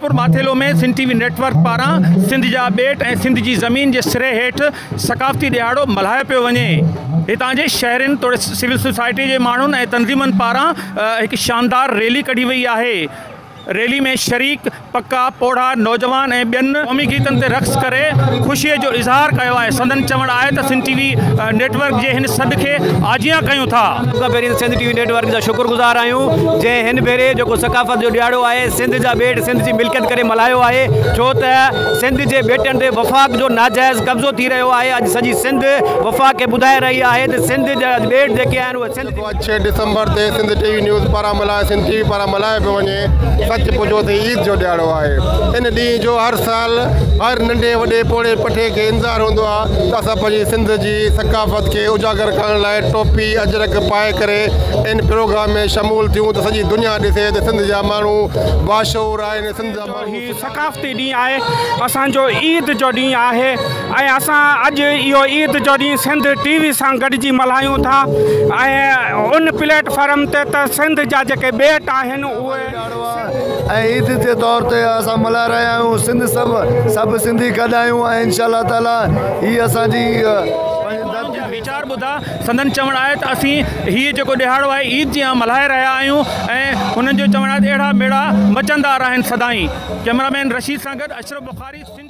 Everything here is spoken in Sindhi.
Khairpur Mathelo ۾ Sindh T V network پاران سنڌ جا ٻيٽ ۽ سنڌ جي زمين جي سري هيٺ ثقافتي ڏهاڙو ملهايو پيو وڃي. هتان جي شهرين توڙي سول سوسائٽي جي ماڻهن ۽ تنظيمن پاران هڪ شاندار ريلي ڪڍي وئي آهي. ريلي ۾ شريڪ پڪا، پوڙها، نوجوان ۽ ٻين قومي گيتن تي رقص ڪري خوشي جو اظهار ڪيو آهي. سندن چوڻ آهي ته سنڌ ٽي وي نيٽ ورڪ جي هن سڏ کي آجيان ڪيون ٿا. سڀ کان پهرين ته سنڌ ٽي وي نيٽ ورڪ جا شڪر گذار آهيون جنهن هن ڀيري جيڪو ثقافت جو ڏهاڙو آهي سنڌ جا ٻيٽ سنڌ جي ملڪيت ڪري ملهايو آهي ڇو ته سنڌ جي ٻيٽن تي وفاق جو ناجائز قبضو ٿي رهيو آهي اڄ سڄي سنڌ وفاق کي ٻڌائي رهي آهي ته سنڌ جا ٻيٽ جيڪي آهن اهي سنڌ جي اڄ ڇهه ڊسمبر تي سنڌ ٽي وي نيوز پاران ملهايو سنڌ ٽي وي پاران ملهايو پيو وڃي سچ پڇو ته عيد جو ڏهاڙو آهي ان ڏينهن جو هر سال هر ننڍي وڏي پوڙهي پٺي کي انتظار هوندو آهي ته اسان پنهنجي سنڌ جي ثقافت کي اجاگر ڪرڻ لاء ٽوپي اجرڪ پائي ڪري ان پروگرام ۾ شمول ٿيون ته سڄي دنيا ڏسي ته سنڌ جا ماڻهو باشعور آهن سنڌ جا ماڻهو هي ثقافتي ڏينهن آهي اسان جو عيد جو ڏينهن آهي ۽ اسان اڄ اهو عيد جو ڏينهن سنڌ ٽي وي سان گڏجي ملهايون ٿا ۽ ان پليٽ فارم تي ته سنڌ جا جيڪي ٻيٽ آهن اهي. ۽ عيد جي طور تي اسان ملهائي رهيا آهيون سنڌ سڀ سڀ سنڌي گڏ آهيون ۽ انشاء الله تعالي هي اسان جي پنهنجي ڌرتي جا ويچار ٻڌا سندن چوڻ آهي ته اسين هي جيڪو ڏهاڙو آهي عيد جيان ملهائي رهيا آهيون ۽ هنن جو چوڻ آهي ته اهڙا ميڙا مچندا رهن سدائين ڪئميرا مين رشيد سان گڏ اشرف بخاري سنڌ.